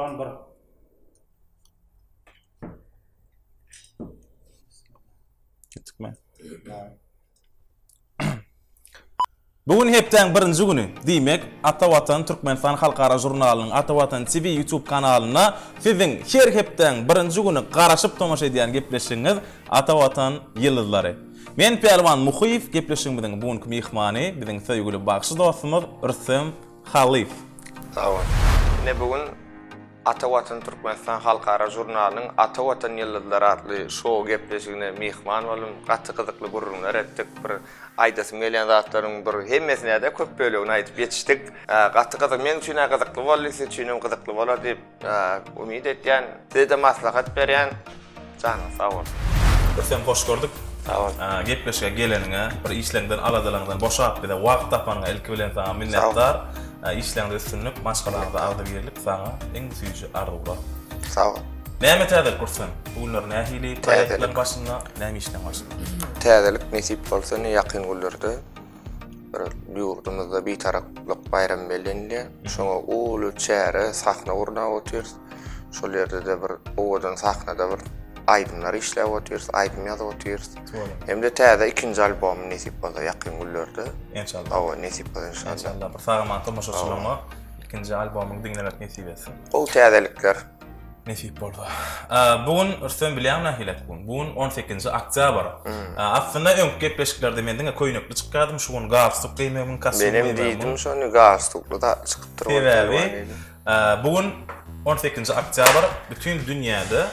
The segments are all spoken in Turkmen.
Duran bir. Gittikmi? Bu gün hepdäň birinji güni. Diýmek, Ata Watan Türkmenistan halkara žurnalynyň Ata Watan TV YouTube kanalynda siziň her hepdäň birinji güni garaşyp tomaşa edýän gepleşigiňiz Ata Watan ýyldyzlary. Men Pälwan Muhyýew, gepleşigimiziň bu günki myhmany biziň söýgüli bagşy dostumyz Rüstem Halyýew. Sag bol. Ine bu gün Ata Watan Türkmenistan halkara žurnalynyň Ata Watan ýyldyzlary atly şou gepleşigine myhman boldum. Gaty gyzykly gürrüňler etdik. Bir aýdasym gelýän zatlaryň bir hemmesini-de köp bölegini aýdyp ýetişdik. Gaty gyzyk, meň üçin-ä gyzykly boldy, siz üçin hem gyzykly bolar diýip umyt etýän. Size-de maslahat berýän. Janyňyz sag bolsun. Rüstem hoş gördük. Sag bol. Gepleşige geleniňe, bir işleňden aladalaňdan boşap bize wagt tapanyňa ilki bilen saňa minnetdar. Işleňde üstünlik, maşgalaňyzda agzybirlik saňa iň süýji arzuwlar. Sag bol. Näme täzelik Rüstem? Bu günler nähili proýektleriň başynda, näme işleň başynda? Täzelik nesip bolsa ine ýakyn günlerde bir ýurdumyzda Bitaraplyk baýramy bellenilýär. Şoňa uly çäre, sahna gurnap otyrys. Şol ýerde-de bir owadan sahnada bir aýdymlar işläp otyrys, aýdym ýazyp otyrys. Hem-de täze ikinji albomym nesip bolsa ýakyn günlerde. Enşallah. Hawa, nesip bolsa enşallah. Enşallah. Bir sag-aman tomaşaçylaryňa ikinji albomyňy diňlemek nesip etsin. Gowy täzelikler. Nesip bolsa. Bu gün Rüstem bilýäňmi nähili bu gün? Bu gün on sekizinji oktýabr. Aslynda öňki gepleşiklerde men diňe köýnekli çykýardym, şu gün galstuk geýmegimiň, kostýum Menem geýmegimiň. diýdim şony galstukly da çykypdyr. Sebäbi Bu gün on sekizinji oktýabr bütin dünýäde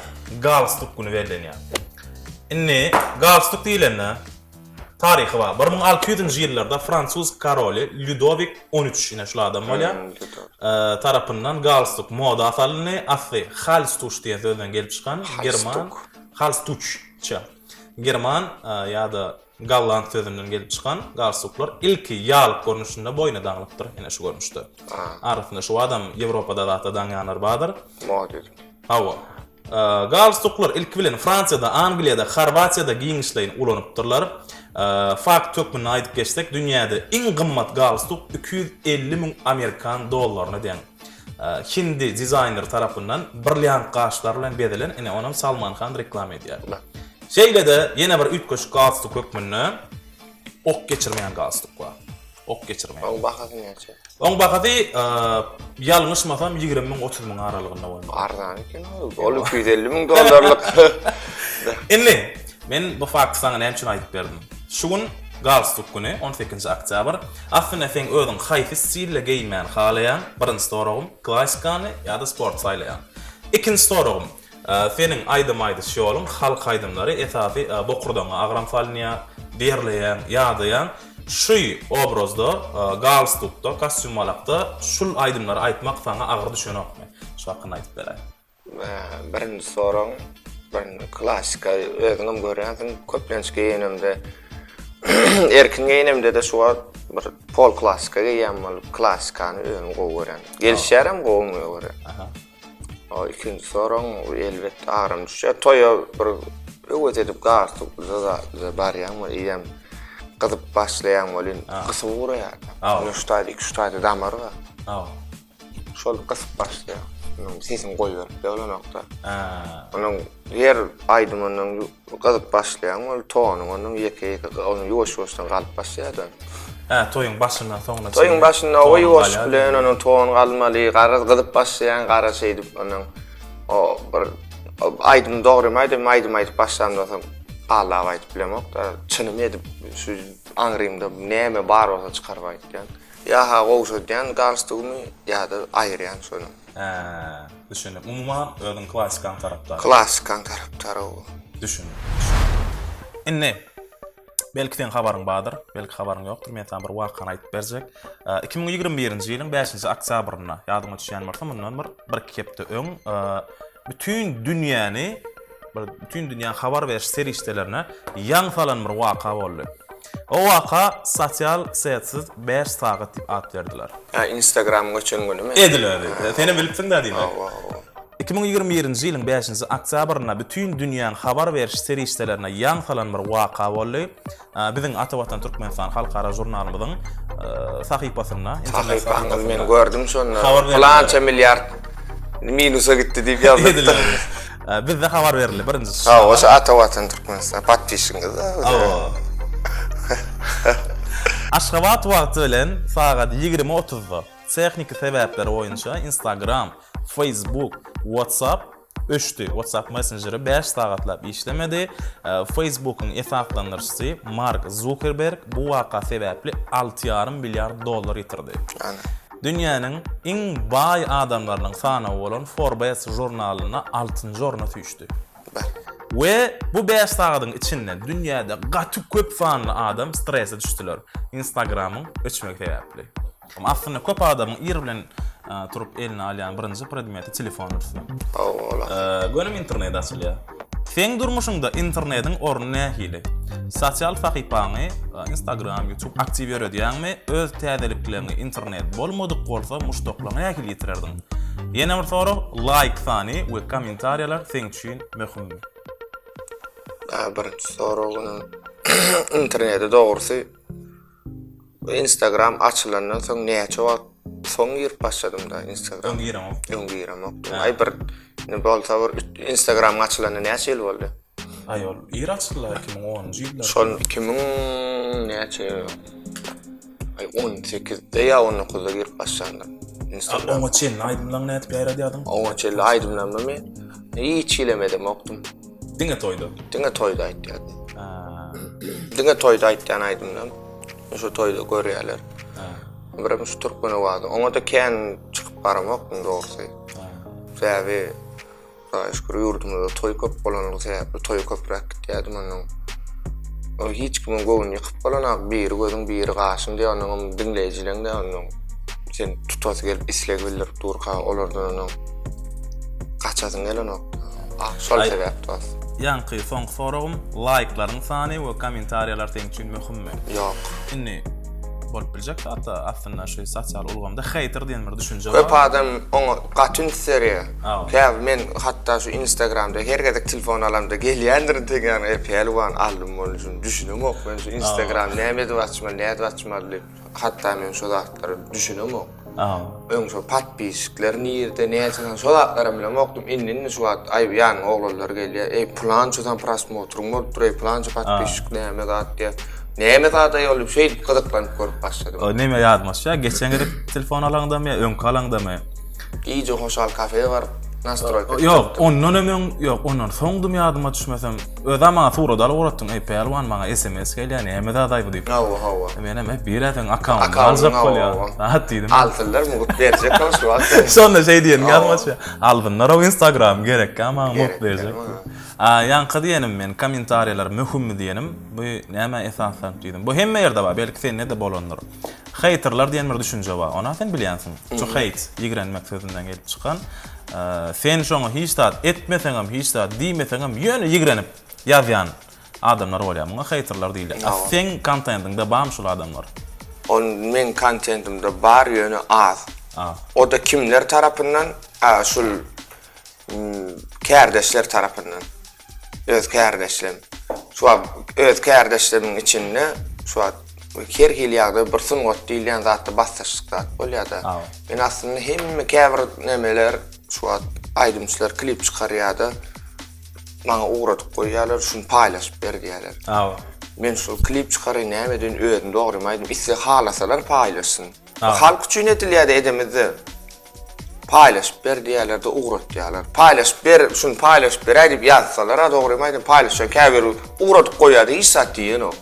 galstuk güni bellenýär. Indi galstuk diýlende taryhy bar. 1600-nji ýyllarda fransuz koroly Lýudowik on üç, ine şul adam bolýar, tarapyndan galstuk moda salyndy. Asly halstuş diýen sözden gelip çykan german halstuç, german ýa-da Golland sözünden gelip çykan galstuklar ilki ýalyk görnüşinde boýna daňlypdyr, ine şu görnüşde. Arasynda şu adam Ýewropada zatda daňýanlar bardyr. Moda edip. Hawa. Galstuklar ilki bilen Fransiýada, Angliýada, Horwatiýada giňişleýin ulanypdyrlar. Fakt hökmünde aýdyp geçsek, dünýäde iň gymmat galstuk 250 müň amerikan dollaryna deň. Hindi dizaýneri tarapyndan brilliant gaşlar bilen bezelen, ine onam Salman Han reklama edýär. Şeýle-de ýene bir üýtgeşik galstuk hökmünde ok geçirmeýän galstuk bar. Ok geçirmeýän. Oň bahasy näçe? Oň bahasy ýalňyşmasam 20 müň 30 müň aralygynda bolmaly. Arzan eken ol. Ol 250 müň dollarlyk. Indi men bu fakty saňa näme üçin aýdyp berdim? Şu gün galstuk güni, 18-nji oktýabr. Aslynda seň özüň haýsy stilde geýinmäni halaýaň? Birinji soragym, klassikany ýa-da sport saýlaýaň? Ikinji soragym, Seniň aýdym aýdyş ýoluň halk aýdymlary esasy bokurdagyňa agram salynýar, derleýäň, ýadaýaň. Şu obrazda, galstukda, kostýum-malakda şul aýdymlary aýtmak saňa agyr düşenokmy? Şu hakynda aýdyp beräý. Birinji soragyň, birinji klassika özüňem görýänsiň, köplenç geýenimde, erkin geýenimde-de şu wagt bir pol klassika geýýän bolup, klassikany özüm gowy görýän. Gelişýärem gowy muňa görä. O ikinji soragyň elbetde agram düşýär. Toýa bir höwes edip galstuklyja zatlyja barýaň we eýýäm gyzyp başlaýaň welin gysyp ugraýar. Ine şu taýda iki şu taýda damar bar. Şol gysyp başlaýar. Onuň sesini goýberip bolanokda. Onuň her aýdymynyň Gyzyp başlaýaň ol tonyň onuň ýeke ýeke onuň ýuwaş ýuwaşdan galyp başlaýar-da. Hä, toýuň başyndan soňuna çenli. Toýuň başynda o ýuwaş bilen onuň ton galmaly, garaz gyzyp başlaýaň, gara şeýdip onuň o bir aýdym dogrymy aýdym aýdym aýdyp başlamdan soň allap aýdyp bilemok-da, çynymy edip şu aňrymda näme bar bolsa çykaryp aýtýan. Ýa-ha gowşadýan galstugymy ýa-da aýyrýan şony. Hä, düşündim. Umuman özüň klassikaň tarapdary. Klassikaň tarapdary o. Düşündim. Indi belki seň habaryň bardyr, belki habaryň ýokdur. Men saňa bir wakany aýdyp berjek. 2021-nji ýylyň 5-nji oktýabrynda, ýadyňa düşýän bolsa, mundan bir bir-iki hepde öň bütin dünýäni bir bütin dünýäň habar beriş serişdelerine ýaň salan bir waka boldy. O waka sosial setsiz 5 sagat diýip at berdiler. Hä, Instagramyň öçen günümi? Edil özi. Senem bilipsiň-dä diýmek. Hawa, hawa. 2021-nji ýylyň bäşinji oktýabrynda bütin dünýäň habar beriş serişdelerine ýaň salan bir waka boldy. Biziň Ata Watan Türkmenistan halkara žurnalymyzyň sahypasynda, internet Sahypaňyzy men gördüm şonda. Pylança milliard. Minusa gitdi diýip ýazdypdyr. Bizde habar berildi birinji. Hawa, şu Ata Watan Türkmenistan podpisçigiňiz. Hawa. Aşgabat wagty bilen sagat 20 otuzda tehniki sebäpler boýunça Instagram, Facebook, WhatsApp öçdi. WhatsApp messenjeri 5 sagatlap işlemedi. Facebookyň esaslandyryjysy Mark Zukerberg bu waka sebäpli 6,5 milliard dollar ýitirdi. Dünýäniň iň baý adamlarynyň sanawy bolan Forbes žurnalynda altynjy orna süýşdi. We bu bäş sagadyň içinde dünýäde gaty köp sanly adam strese düşdüler, Instagramyň öçmegi sebäpli. Aslynda köp adamyň ir bilen turup eline alýan birinji predmeti telefondyr. Göni internet açylýar. Seň durmuşyňda internediň orny nähili? Sosial sahypaňy, Instagram, YouTube, aktiw ýöredýäňmi? Öz täzelikleriňi internet bolmadyk bolsa muşdaklaryňa nähili ýetirerdiň? Ýene bir sorag, laýk sany we kommentariýalar seň üçin möhümmi? Birinji soragyň interneti dogrusy Bu Instagram açylandan soň näçe wagt soň girip başladym da Instagram. Öň gireňok. Öň giremokdym. Aý bir indi bolsa bir Instagram açylanda näçe ýyl boldy? Aý ol ir açyldy 2010-njy ýyllar. Şol 2000 näçe Aý 18-de ýa 19-da girip başlandym. Instagram. Oňa çenli aýdymlaryňy nädip ýaýradýardyň? Oňa çenli aýdymlarymy men hiç hilem edemokdym. Diňe toýda. Diňe toýda aýtýardym. Diňe toýda aýtýan aýdymlam. Şu toýda görýärler. Birem şu türkmen owazy. Oňa-da kän çykyp baramokdym dogrusy. Sebäbi Hudaýa şükür ýurdumyzda toý köp bolanlygy sebäpli toýa köpräk gitýärdim ondan. O hiç kimiň göwnüni ýykyp bolanok. Biri gözüň, biri gaşyň diýýär, onnoňam diňleýjileň-de onnoň sen tutasy gelip isleg bildirip durka olardan onnoň gaçasyň gelenok. Ah, şol sebäp dost. Ýaňky soňky soragym, laýklaryň sany we kommentariýalar seň üçin möhümmi? Ýok. Indi bolup biljek zat-da aslynda şu sosial ulgamda heýter diýen bir düşünje bar. Köp adam oňa gaty üns berýär. Käbir men hatda şu Instagramda her gezek telefon alamda gelýändirin teň ýanyna, e pälwan aldym ony şuny düşünemok men şu Instagram näme edip açmaly, nädip açmaly diýip. Hatda men şo zatlara düşünemok. Öň şo podpisçikler nirde, näçe sany şo zatlaram bilemokdym. Indi indi şu wagt aý ýanyňa oglanlar gelýär. Eý pylança sany prosmotryň bolupdyr, eý pylança podpisçik näme zat diýýär. Näme zat-aý ol diýip şeýdip gyzyklanyp görüp başladym. O neme ýadyma düşýär, geçen gezek telefon alaňdamy ýa öňki alaňdamy? Gije hoşal kafeýe baryp nastroýka Ýok, ondan hem öň, ýok, ondan soňdum ýadyma düşmesem. Özem maňa surat alyp ugratdyň, eý pälwan maňa sms gelýär, näme zat-aý bu diýip. Hawa, hawa. Menem, eý bir-ä seň akkaundyňy aljak bolýar. Zat diýdim. Alsynlar mugt berjek ol şu wagt. Şonda şeý diýenim ýadyma düşýär. Alsynlar o instagramy gerekkä maňa mugt berjek. A ýaňky diýenim men kommentariýalar möhümmi diýenim, bu nämä esaslanyp diýdim. Bu hemme ýerde bar, belki sende-de bolandyr. Heýterler diýen bir düşünje bar. Ony sen bilýänsiň. Şu heýt, ýigrenmek sözünden gelip çykan. Sen şoňa hiç zat etmeseňem, hiç zat diýmeseňem, ýöne ýigrenip ýazýan adamlar bolýar. Muňa heýterler diýilýär. A seň kontendiňde barmy şul adamlar? Ol meň kontentimde bar, ýöne az. Az. O-da kimler tarapyndan? A, şul kärdeşler tarapyndan. Öz kärdeşlem. Şu wagt öz kärdeşlerimin içinde şu wagt her hili ýagdaý bir sungat diýilýän zatda basdaşlyk zat bolýar-da. Men aslynda hemme käbir nemeler şu wagt aýdymçylar klip çykarýar-da maňa ugradyp goýýarlar, şuny paýlaşyp ber diýýärler. Men şol klip çykaraýyn näme edeýin özüm dogrymy aýdym isle halasalar paýlaşsyn. Halk üçin edilýär-de edemizde. Paýlaşyp ber diýýärler-de ugratýarlar. Paýlaşyp ber, şuny paýlaşyp beräý diýip ýazsalar-a dogrymy aýdym paýlaşýan käbiri ugradyp goýýar-da hiç zat diýenok.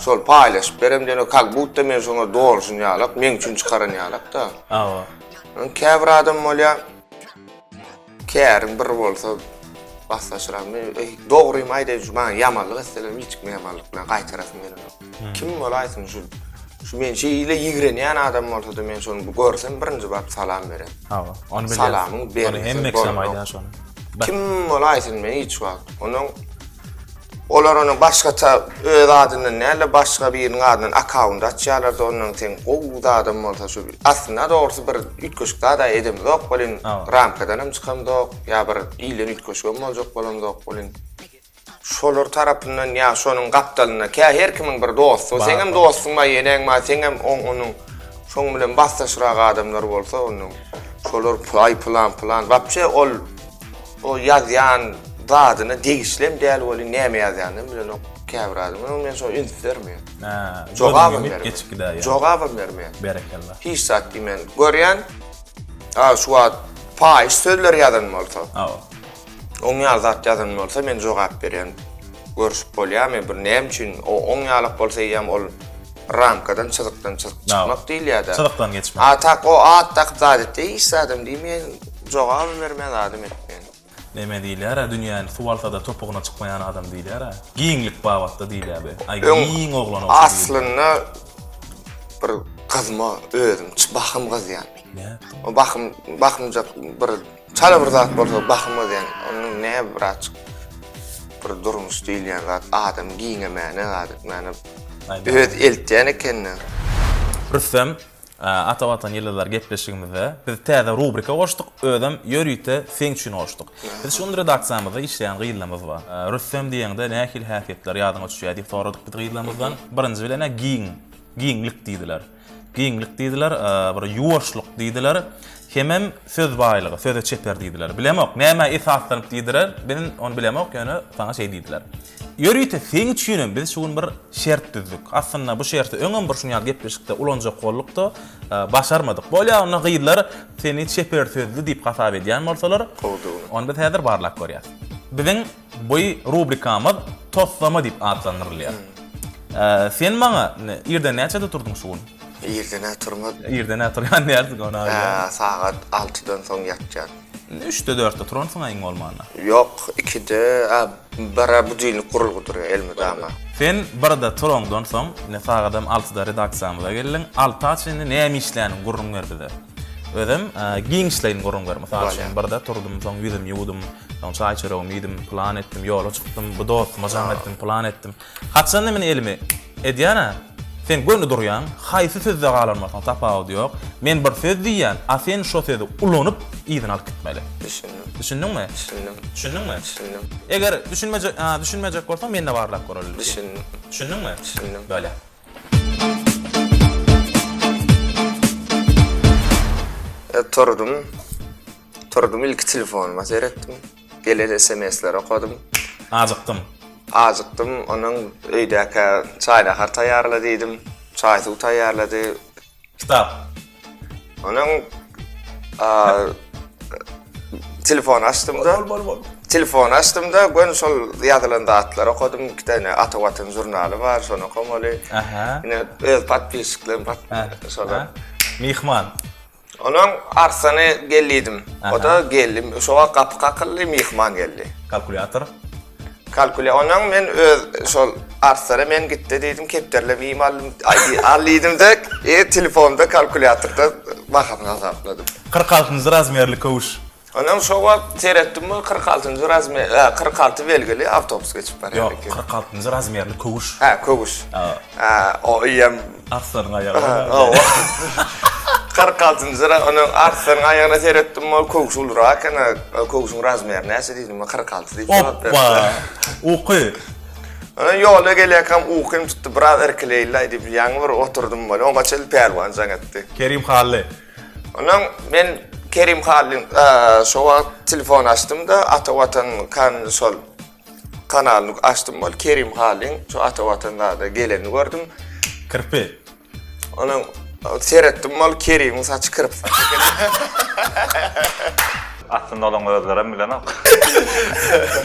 Şol paýlaşyp berem diýenok, kak budda men şoňa dolşun ýalak, meň üçin çykaran ýalak-da. Hawa. Käbir adam bolýar. Käriň bir bolsa basdaşyram. Dogrymy aýdaýyn şu maňa ýamanlyk etseler hiç kime ýamanlyk bilen gaýtarasym gelenok. Kim bolaýsyn şu şu men şeýle ýigrenýän adam bolsa-da men şony bu görsem birinji baryp salam beren. Hawa, ony bilýän. Salamyň bermese Ony hemme kişem aýdýar şony. Kim bolaýsyn men hiç wagt onuň Olar ony başgaça öz adyndan däl-de başga biriniň adyndan akkaunt açýarlar-da ondan sen gowy zadam bolsa şu aslynda dogrusy bir üýtgeşik zada edemizok welin ramkadanam çykamzok ýa bir ilden üýtgeşigem boljak bolamzok welin şolar tarapyndan ýa şonuň gapdalynda kä her kimiň bir dosty seňem dostuň bar ýeneň bar seňem oň onuň şoň bilen basdaşrak adamlar bolsa onuň. Şolar aý pylan pylan. Wapşe ol o ýazýan zadyna degişlem däl welin näme ýazýanyny bilenok käbir adam. Onuň men şoňa üns bermeýän. Hä, Jogabam gözüňi bermeýän. geçip gidäýýär. Jogabam bermeýän. Berekella. Hiç zat diýmän. Görýän, a şu wagt paýyş sözler ýazan bolsa. Hawa. Oň ýaly zat ýazan bolsa men jogap berýän. Görüşip bolýarmy bir näme üçin o oň ýalak bolsa eýýäm ol ramkadan çyzykdan çyzyk çykmak diýilýär-de. Çyzykdan geçmek. A tak o at dakyp zat etdi hiç zadam diýmeýän jogabam bermeýän zadam etmeýän. Neme diýilýär-ä dünýäni suw alsada topugyna çykmaýan adam diýilýär-ä. Giňlik babatda diýilýär be. Aý giň oglan olsa diýilýär. Aslynda bir gyzma özüm bahym gyzýan. Näme? O bahym bahymjak bir Çala bir zat bolsa bahym gyzýan. Onuň nä birazjyk bir durmuş diýilýän zat adam giňemäne zat etmäne öz eltýän ekeni. Rüstem, Ata Watan ýyldyzlary gepleşigimizde biz täze rubrika goşduk, özem ýörite seň üçin goşduk. Biz şu gün redaksiýamyzda işleýän gyzlarymyz bar. Rüstem diýeňde nähili häsiýetler ýadyňa düşýär diýip soradyk biz gyzlarymyzdan. Birinji bilen-ä giň, giňlik diýdiler. Giňlik diýdiler, bir ýuwaşlyk diýdiler, hemem söz baýlygy, söze çeper diýdiler. Bilemok, nämä esaslanyp diýdiler, biz ony bilemok, ýöne saňa şeý diýdiler. Ýörite seň üçinem biz şu gün bir şert düzdük. Aslynda bu şerti öňem bir şuny ýaly gepleşikde ulanjak bolduk-da, başarmadyk. Bolýar, onda gyzlar seni çeper sözli diýip hasap edýän bolsalar, ony biz häzir barlap görýäs. Biziň Bu rubrikamyz Toslama diýip atlandyrylýar. Sen maňa irden näçede turduň şu gün? Irden-ä turmadym. Irden-ä turýan dälsiň ony aýdýan. Hä, sagat altydan soň ýatýan. Üçde, dörtde turansyň-a iň bolmanda. Ýok, ikide, a bire budilnik gurulgy durýar elmydama. Sen birde turaňdan soň, ine sagadam altyda redaksiýamyza geldiň. Alta çenli näme işläniň gürrüň ber bize. Özem giňişleýin gürrüň ber. Mysal üçin, birde turdum, soň ýüzümi ýuwdum. Soň çaý-çöregimi iýdim, plan etdim, ýola çykdym, bu dostuma jaň etdim, plan etdim. Haçanda men elimi edýän-ä, sen göni durýaň, haýsy sözde galan bolsaň tapawudy ýok. Men bir söz diýýän, a sen şo sözi ulanyp yzyna alyp gitmeli. Düşündim. Düşündiňmi? Düşündim. Düşündiňmi? Düşündim. Eger düşünmejek, düşünmejek bolsaň mende barlap göreli. Düşündim. Düşündiňmi? Düşündim. Bolýar. Turdum. Turdum ilki telefonyma seretdim. Gelen SMS-leri okadym. Ajykdym. Ajykdym. Onuň öýdäkä çaý-nahar taýýarla diýdim. Çaý-suw taýýarlady. Kitap. Onuň telefony açdym-da. Bol, bol, bol. Telefony açdym-da, göni şol ýazylan zatlary okadym. Iki däne Ata Watan žurnaly bar, şony okamaly. Aha. Ine öz podpisçiklerim, şolar. Myhman. Onuň Arslany gel diýdim. O-da geldi. Şo wagt gapy kakyldy, myhman geldi. Kalkulýator. Kalkulýa. Onuň men öz şol Arslana men gitdi diýdim, kepderlem iým aldym, al diýdim-de, e, telefonda kalkulýatorda bahasyny hasapladym. 46-njy razmerli köwüş. Onuň şo wagt seretdim we 46-njy razmer, 46 belgili awtobus geçip barýar Ýok, eken. 46-njy razmerli köwüş. Hä, köwüş. Hä, o eýýäm Arslanyň aýagy. Hawa. 46-njy onuň arslanyň aýagyna seretdim, ol köwüş ulurak eken, köwüşiň razmeri näçe diýdim, 46 diýip jogap berdi. Oppa! Uky. Ondan ýolda gelýärkäm ukym tutdy, biraz irkileýin-laý diýip, ýaňy bir oturdym weli, oňa çenli Pälwan jaň etdi. Kerim Hally. Ondan men Kerim Hallyň şo wagt telefon açdym-da, Ata Watan kan şol kanalyny açdym bol Kerim Hallyň şu Ata Watan zada gelenini gördüm. Kirpi. Onuň seretdim bol Kerimiň saçy kirpi saç eken. Aslynda olaň özlerem bilenok.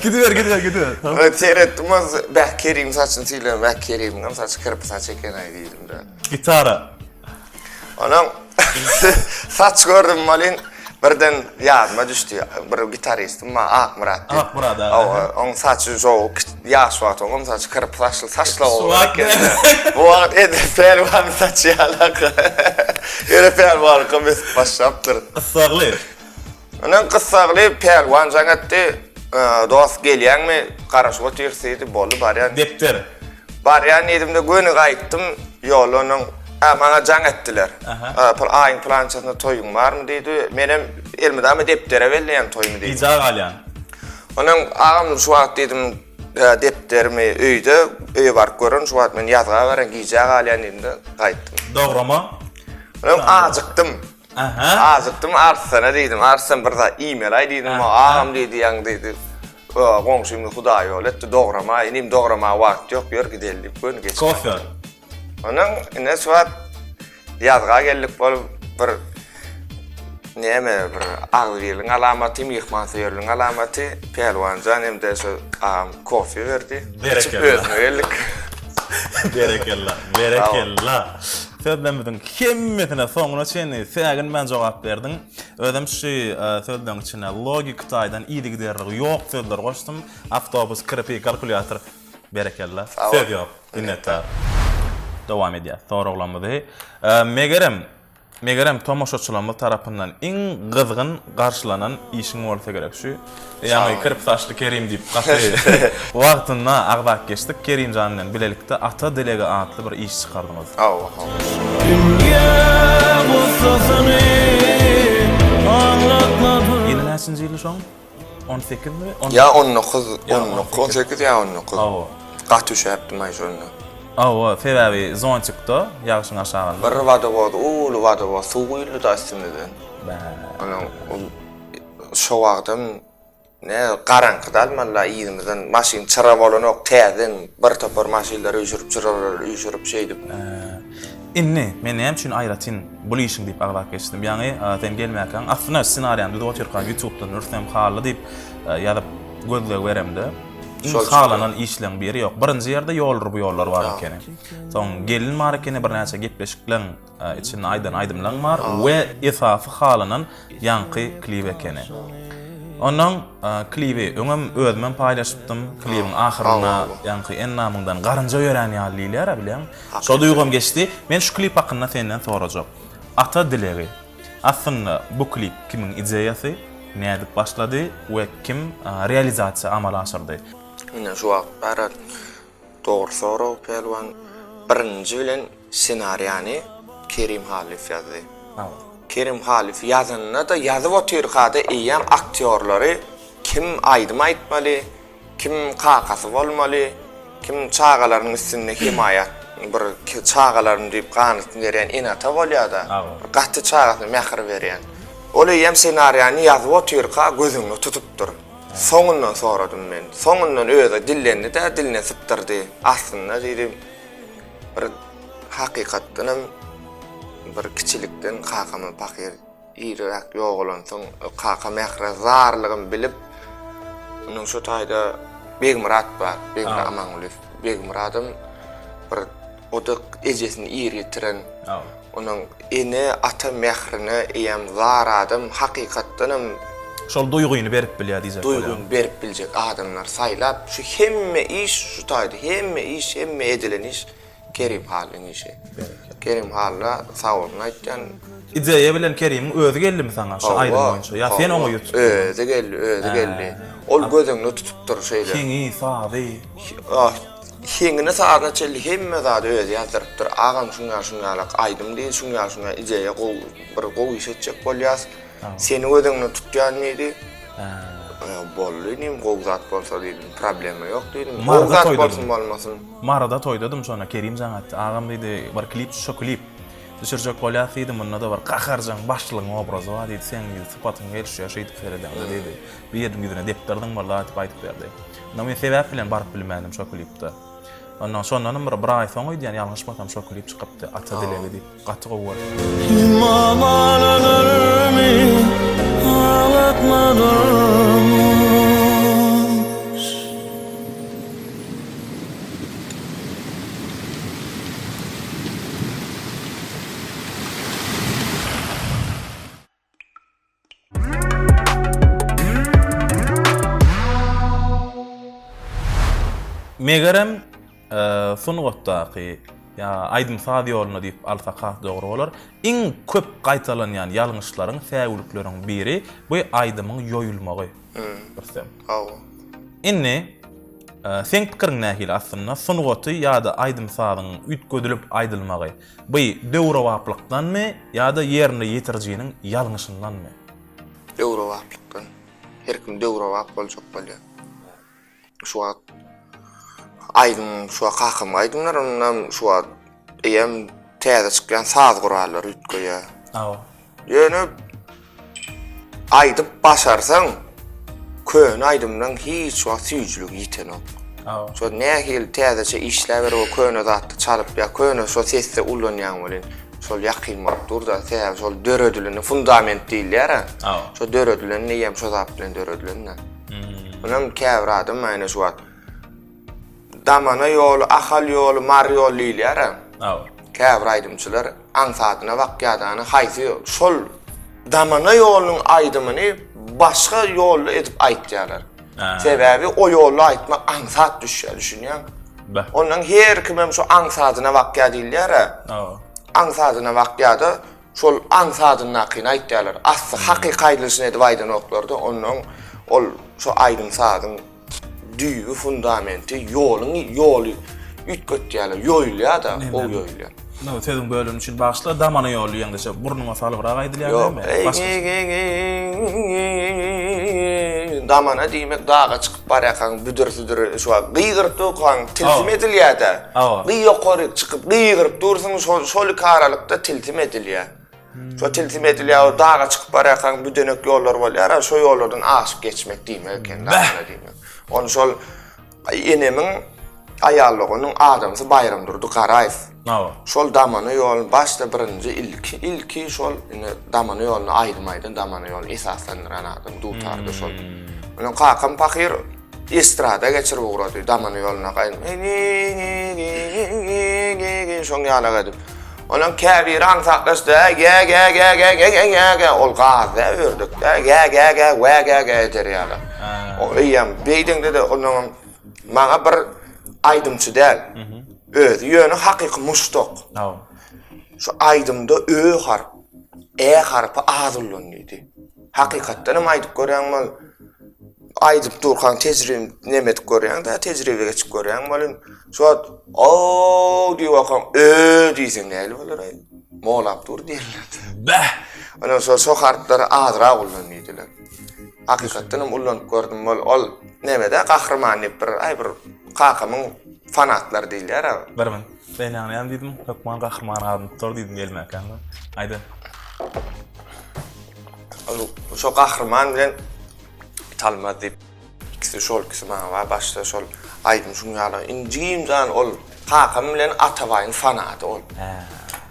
Gidiber gidiber gidiber. Seretdim bol bäh Kerimiň saçyny syýlan bäh Kerimiňem saçy kirpi saç eken-aý diýdim-de. Gitara. Onuň saç gördüm welin birden ýadyma düşdi. Bir gitaristim bar Akmyrat diýip. Akmyrat aga. Hawa, oň saçy şo ýaş wagty oňam saçy kirpi saçly saçly oglan eken. Şu Bu wagt edil Pälwanyň saçy ýalak. Ýöne Pälwanyňkam ösüp başlapdyr. Gyssagly. Ondan gyssagly Pälwan jaň etdi. Dost gelýäňmi? Garaşyp otyrys diýdi. Boldy barýan. Depder. Barýan diýdimde göni gaýtdym. Ýolda onuň a maňa jaň etdiler. Pul aýyň pylançasynda toýuň barmy diýdi. Menem elmydama depdere belleýän toýumy diýdim. Gijä galýan. Onuň agam şu wagt diýdim depderimi öýde, öýe baryp görerin şu wagt men ýazga barýan gijä galýan diýdimde gaýtdym. Dograma. Onuň ajykdym. Aha. Ajykdym Arslana diýdim. Arslan bir zat iýmeli-aý diýdim. Agam diýdi, ýaňy diýdi. Goňşymyz Hudaý ýol etdi, dograma, inim dograma wagt ýok, ýör gideli diýip göni geçip. Kofe. Onuň ine şu wagt ýazga geldik bolup bir näme bir agzybirligiň alamaty, myhmansöýerligiň alamaty Pälwanjan hem-de şu agam kofe berdi. Içip özüne geldik. Berekella, berekella. Sözlerimiziň hemmesine soňuna çenli säginmän jogap berdiň. Özem şu sözleriň içine logiki taýdan yzygiderligi ýok sözler goşdum. Awtobus, kirpi, kalkulýator. Berekella. Söz ýok. Minnetdar. Dowam edýäs soraglarymyzy. Megerem, megerem tomaşaçylarymyz tarapyndan iň gyzgyn garşylanan işiň bolsa gerek şu. Ýaňy kirpi saçly Kerim diýip gaty wagtynda agzap geçdik. Kerimjan bilen bilelikde Ata dilegi atly bir iş çykardyňyz. Hawa, hawa. Dünýä gussasyny aňlatmady. Ýyly näçinji ýyldy şoň? On sekizmi? Ýa on dokuz, on dokuz, on sekiz ýa on dokuz. Hawa. Gaty üşäpdim-aý şonda. Hawa, sebäbi zontikda, ýagşyň aşagynda. Bir wodowoz, uly wodowoz suw guýuldy-da üstümizden. Bä. Onuň ol şo wagtam ne garaňkyda almaly-la yzymyzdan maşyn çyra bolanok, täzeden bir topar maşynlary üýşürip, çyralary üýşürip şeýdip. Indi men näme üçin aýratyn bul işiň diýip agzap geçdim. Ýaňy sen gelmäkäň aslynda ssenariýany düzüp otyrkam ýutubdan Rüstem Hally diýip ýazyp gözleg beremde iň halanan işleň biri ýok. Birinji ýerde Ýoldur bu ýollar bar ekeni. Soň Gelin bar ekeni birnäçe gepleşikleň içinde aýdan aýdymlaň bar we esasy halanan ýaňky klip ekeni. Onnoň klibi öňem özümem paýlaşypdym. Klibiň ahyrynda ýaňky endamyňdan garynja ýörän ýaly diýilýär-ä bilýäňmi? Şo duýgam geçdi. Men şu klip hakynda senden sorajak. Ata dilegi. Aslynda bu klip kimiň ideýasy, nädip başlady we kim realizasiýa amala aşyrdy? Ine şu wagt bara dogry sorag Pälwan. Birinji bilen ssenariýany Kerim Hallyýew ýazdy. Kerim Hallyýew ýazanda-da ýazyp otyrka-da eýýäm aktýorlary kim aýdym aýtmaly, Kim kakasy bolmaly, kim çagalarynyň üstünde hemaýat bir çagalarym diýip ganatyny berýän ene-ata bolýar-da. Bir gaty çagasyna mähir berýän. Ol eýýäm ssenariýany ýazyp otyrka göz öňünde tutupdyr. Soňundan soradym men. Soňundan özi dillendi-de, diline sypdyrdy. Aslynda diýdi, bir hakykatdanam bir kiçilikden kakama pahyr Irräk ýogalansoň, kaka mähre zarlygyn bilip, onuň şu taýda Begmyrat bar, Begmyrat Amangulyýew. Begmyradam bir o-da ejesini ir ýitiren, onuň ene-ata mährine eýýäm zar adam, hakykatdanam Şol duýgyny berip bilýär diýjek bolýaň. Duýgyny berip biljek adamlary saýlap, şu hemme iş şu taýda, hemme iş, hemme edilen iş Kerim Hallyň işi. Kerim Halla sagbolsun aýtýan. Ideýa bilen Kerimiň özi geldimi saňa şu aýdym boýunça ýa sen oňa ýüz tutduňmy? Özi geldi, özi geldi. Ol göz öňünde tutupdyr şeýle. Heňi, sazy. Heňini sazyna çenli hemme zady özi ýazdyrypdyr. Agam şuň ýaly şuň ýalak aýdym diýdi, şuň ýaly şuň ýaly ideýa gowy bir gowy iş etjek bolýas. Seni göz öňünde tutýan diýdi. Boldy inim gowy zat bolsa diýdim, problema ýok diýdim. Gowy zat bolsun bolmasyn. Maryda toýdadym şonda Kerim jaň etdi. Agam diýdi, bir klip şo klip düşürjek bolýas diýdi, munda-da bir gaharjaň başlygyň obrazy bar diýdi, seň diýdi sypatyň gelişýär şeýdip seredeňde diýdi. Bir ýeriň ýüzüne depdirdiň bir zat diýip aýdyp berdi. Onda men sebäp bilen baryp bilmändim şo klipde. Ondan şondanam bir bir aý soň öýdýän ýalňyşmasam şo klip çykypdy Ata dilegi diýip gaty gowy boldy. Himalanarmy ağlatma durmuş. Megerem, sungatdaky ýa aýdym-saz ýolunda diýip alsak has dogry bolar, iň köp gaýtalanýan ýalňyşlaryň, säwlikleriň biri bu aýdymyň ýoýulmagy. Rüstem. Hawa. Indi seň pikiriň nähili aslynda sungaty ýa-da aýdym-sazyň üýtgedilip aýdylmagy bu döwrebaplykdanmy ýa-da ýerine ýetirijiniň ýalňyşyndanmy? Döwrebaplykdan. Her kim döwrebap boljak bolýar. Şu wagt aýdym, şu wagt kakamyň aýdymlaryndan şu wagt eýýäm täze çykýan saz gurallary üýtgeýär. Hawa. Ýöne aýdyp başarsaň, köne aýdymdan hiç wagt süýjüligi ýitenok. Şo nähili täzeçe işläber o köne zatda çalyp ýa köne şo sesde ullanýaň welin, şol ýakyn bolup dur-da, sebäbi şol döredileni fundament diýilýär-ä. Şo döredilen eýýäm şo zat bilen döredilen-dä. Munam käbir adam ýöne şu wagt Damana ýoly, Ahal ýoly, Mary ýoly diýilýär-ä. Hawa. Käbir aýdymçylar aňsadyna bakýadany haýsy ýol? Şol Damana ýolunyň aýdymyny başga ýolda edip aýtýarlar. Sebäbi o ýolda aýtmak aňsat düşýär, düşünýäňmi? Beh. Ondan her kimem şu aňsadyna bakýar diýilýär-ä. Hawa. Aňsadyna bakýar-da, şol aňsadyndakyny aýtýarlar. Asly hakyky aýdylyşyny edip aýdanoklar-da, ondan ol şo aýdym-sazyň düýbi fundamenti ýoluň ýoly üýtgetýärler ýoýulýar-da gowy ýoýulýar. No, sözüň bölüni üçin bagyşla, damana ýoly diýeňde şo burnuňa salybrak aýdylýar Ýok. näme? Damana diýmek daga çykyp barýarkaň büdür-südür şu wagt gygyryp durkaň tilsim edilýär-de. Gy ýokaryk çykyp gygyryp dursuň şol şol iki aralykda tilsim edilýär. Şo tilsim edilýär, o daga çykyp barýarkaň büdenek ýollar bolýar, şo ýollardan aşyp geçmek diýmek eken, damana diýmek. Ony şol enemiň aýal doganyň adamsy Baýramdurdy Garaýew. Hawa. Şol damana ýoluny başda birinji ilki ilki şol ine damana ýoluna aýdym aýdan damana ýoluny esaslandyran adam dutarda şol. Onuň kakam pahyr Estrada geçirip ugrady, damana ýoluna gaýdym. Şoň ýalak edip. Onuň käbiri aňsatlaşdy, gä gä gä gä gä gä gä gä ol gaz dä ördek dä gä gä gä wä gä gä eder ýaly. O eýýäm beýdeňde-de onuň maňa bir aýdymçy däl. Özi ýöne hakyky muşdak. Şu aýdymda ö harp, e harpy az ullan diýdi. Hakykatdan hem aýdyp görýäň mal aýdyp durkaň tejribe neme edip görýäň-dä, tejribe geçip görýäň welin, şu wagt o diýip okaň, ö diýseň nähili bolar-aý? Molap dur diýerler. Bäh! Ondan soň şo harplary azrak ullan diýdiler. Hakykatdan hem ullanyp gördüm ol ol nemede gahryman diýip bir aý bir kakamyň fanatlary diýilýär-ä. Bir min. Sen ýaňy näme diýdiň? Hökman gahryman adyny tutar diýdim gelmäkäň. Aýda. Ol şo gahryman bilen Italmaz diýip ikisi şol ikisi maňa bar başda şol aýdym şuň ýaly injigim jan ol kakam bilen Atabaýyň fanaty ol.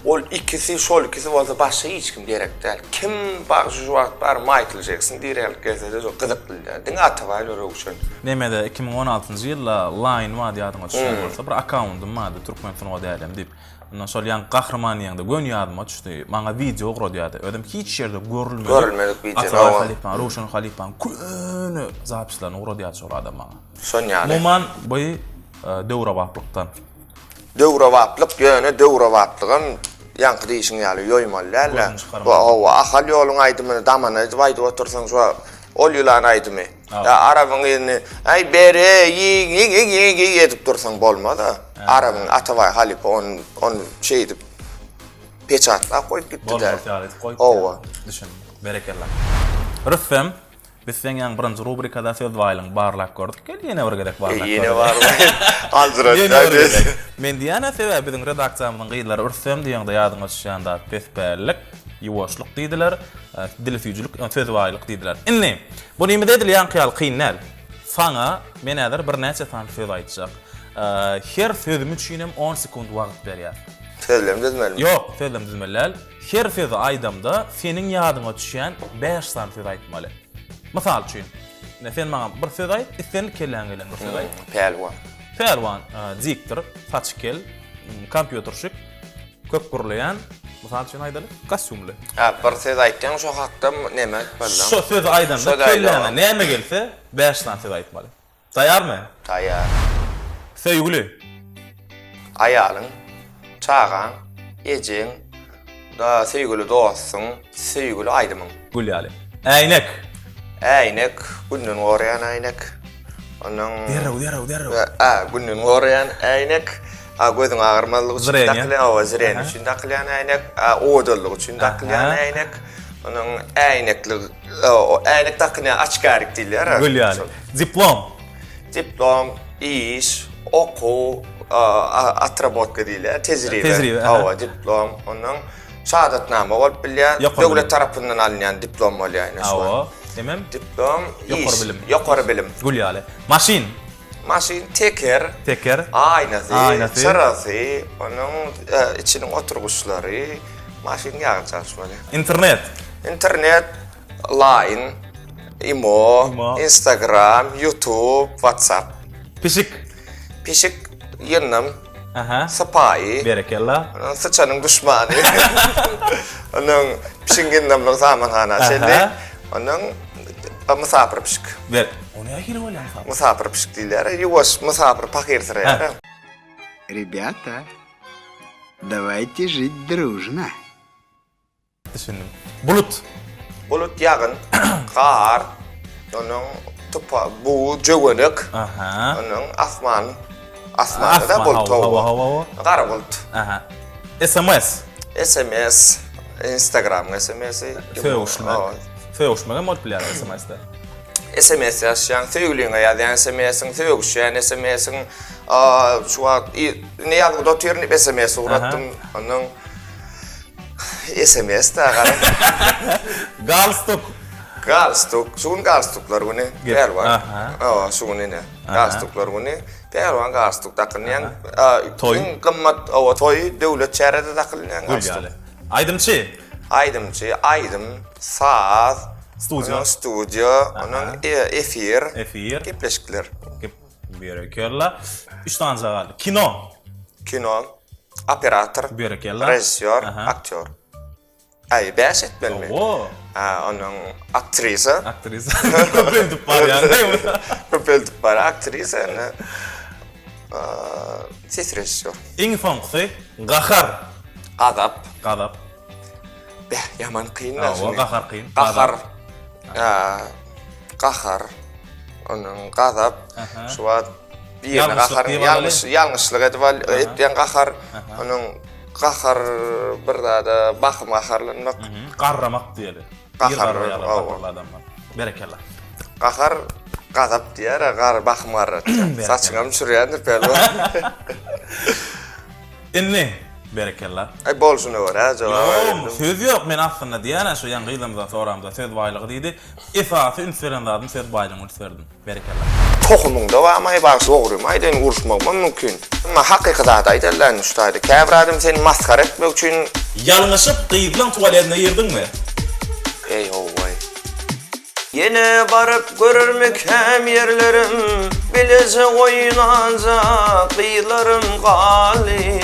Ol ikisi şol ikisi bolsa başga hiç kim gerek däl. Kim bar şu wagt bar Maýkl Jekson diýer ýaly gelse-de şo gyzykly däl. Diňe Atabaý bilen Röwşen. Nemede 2016-njy ýylda Line bardy ýadyňa düşýän bolsa bir akkauntym bardy Türkmen sungat älemi diýip. Ondan şol ýaňky gahryman diýeňde göni ýadyma düşdi. Maňa wideo ugradýardy. Özem hiç ýerde görülmedik. Görülmedik wideo. Atabaý halypaň, Röwşen halypaň köne zapislerini ugradýardy şol adam maňa. Şon ýaly. Umuman bu e, döwrebaplykdan. Döwrebaplyk ýöne döwrebaplygam ýaňky diýşiň ýaly ýoýmaly däl-de. Bu hawa Ahal ýoluň aýdymyny damana edip aýdyp otursaň şu ol ýylan aýdymy. Ýa arabyň yzyny aý bere ýi ýi ýi ýi ýi edip dursaň bolmaz-a. Arabyň Atabaý halypa ony ony şeýdip peçatlap goýup gitdi-dä. Bolmaz ýaly edip goýupdy. Hawa. Düşündim. Berekella. Rüstem, biz seň ýaňy birinji rubrikada söz baýlygyňy barlap gördük. Gel ýene bir gezek barlap Ýene görelim. barlap. Aljyratýar. Ýene bir gezek. Men diýýän-ä sebäbi biziň redaksiýamyzyň gyzlary Rüstem diýeňde ýadyňa düşýän zat pespällik, ýuwaşlyk diýdiler. Dili süýjülik, sözi baýlyk diýdiler. Indi, bunymyz edil ýaňky ýaly kyn däl. Saňa men häzir birnäçe sany söz aýtjak. Her sözüm üçinem on sekunt wagt berýär. Sözlem düzmelimi? Ýok, sözlem düzmeli däl. Her sözi aýdamda seniň ýadyňa düşýän bäş sany söz aýtmaly. Mysal üçin, ine sen maňa bir söz aýt, islendik kelläňe gelen bir söz aýt. Pälwan. Pälwan, diktor, saçy kel, kompýuterşik. Köp gürleýän, mysal üçin aýdaly, kostýumly. Hä, bir söz aýtýaň, şo hakda neme aýtmaly? Şo sözi aýdanda kelläňe näme gelse, bäş sany söz aýtmaly. Taýýarmy? Taýýar. Söýgüli. Aýalyň, çagaň, ejeň, da söýgüli dostuň, söýgüli aýdymyň. Gül ýaly. Äýnek. Äýnek, günden goraýan äýnek. Ondan Derrew, derrew, derrew. Ä, günden goraýan äýnek. A gözüň agyrmazlygy üçin dakylýan, hawa, zreniýe üçin dakylýan äýnek, a owadanlyk üçin dakylýan äýnek. Onuň äýnekli, äýnek dakynýan açkarik diýilýär. Gül ýaly. Diplom. Diplom, iş, okuw, otrabotka diýilýär, tejribe. Tejribe. Hawa, diplom. Ondan. Şahadatnama bolup bilýär. Ýokary Döwlet bilim. tarapyndan alynýan diplom bolýar ine şu Hawa. wagt. Hemem Diplom, Ýokary iş, bilim. Ýokary bilim. gül ýaly. Maşyn. Maşyn teker. Teker. Aýnasy, Aýnasy. çyrasy, onuň e, içiniň oturgyçlary, maşyn ýagyny çalyşmaly. Internet. Internet, Line, Imo, Imo. Instagram, YouTube, WhatsApp. Pişik. Pişik ýyndam, Aha. sypaýy. Berekella. Onuň syçanyň duşmany. Onuň pişigiň ýyndamlygy samanhana çenli. Onuň mysapyr pişik. Ber. O nähili bolýar mysapyr? Mysapyr pişik diýilýär. Ýuwaş mysapyr pahyrsyraýar. Ребята, давайте жить дружно. Düşündim. Bulut. Bulut ýagyn, gar, onuň tupa, bu jöwenek. Aha. Onuň asman, asmanda da bulut hawa, hawa, hawa. Gara bulut. Aha. SMS. SMS, Instagramyň SMS-i. Sögüşmek. Sögüşmek hem bolup bilýär SMS-de. SMS ýazýaň, söýgüliňe ýazýaň SMS-iň, sögüşýän SMS-iň, şu wagt indi ýazgyda otyryn diýip SMS ugratdym. Onuň SMS da gara. Galstuk. Galstuk. Şu gün galstuklar güni. Pälwan. Hawa, şu gün ine. Galstuklar güni. Pälwan galstuk dakynýan. Toý. Iň gymmat hawa toý döwlet çärede dakylýan galstuk. Gül ýaly. Aýdymçy. Aýdymçy, aýdym, saz. Studiýa. Studiýa, onuň efir. Efir. Gepleşikler. Berekella. Üç sany galdy. Kino. Kino. Operator. Berekella. Režissýor, aktýor. Aý, bäş etmelimi? Hawa. Ha, onuň aktrisa. Aktrisa. Köpeldip barýan. Köpeldip barýan aktrisa indi. Ses režissýor. Iň soňkusy gahar. Gazap. Gazap. Beh, ýaman kyn da. Hawa, gahar kyn. Gahar. Gahar. Onuň gazap. Şu wagt birine gahar, ýalňyş, ýalňyşlyk edip al, etýän gahar. Onuň gahar bir zada bahym gaharlanmak. Garramak diýeli. Gahar, adamlar. Berekella. Gahar gazap diýer, gar bahym garratýar. Saçyňam çürýändir pälwan. Indi berekella. Aý bolşuna görä jogap berdim. Ýok, söz ýok. Men aslynda diýýän-ä şu ýaňky gyzlarymyzdan soramda söz baýlygy diýdi. Esasy üns beren zadym söz baýlygyna üns berdim. Berekella. Tohumyňda barmy bagşy dogrymy aýdaýyn uruşmagymam mümkin. Emma hakyky zady aýdalyda indi şu taýda. Käbir adam seni masgara etmek üçin. Ýalňyşyp gyzlaň tualedine girdiňmi? Eý howwaý. Ýene baryp görermikäm ýerlerim, Bileje oýnanja gyzlarym galdy.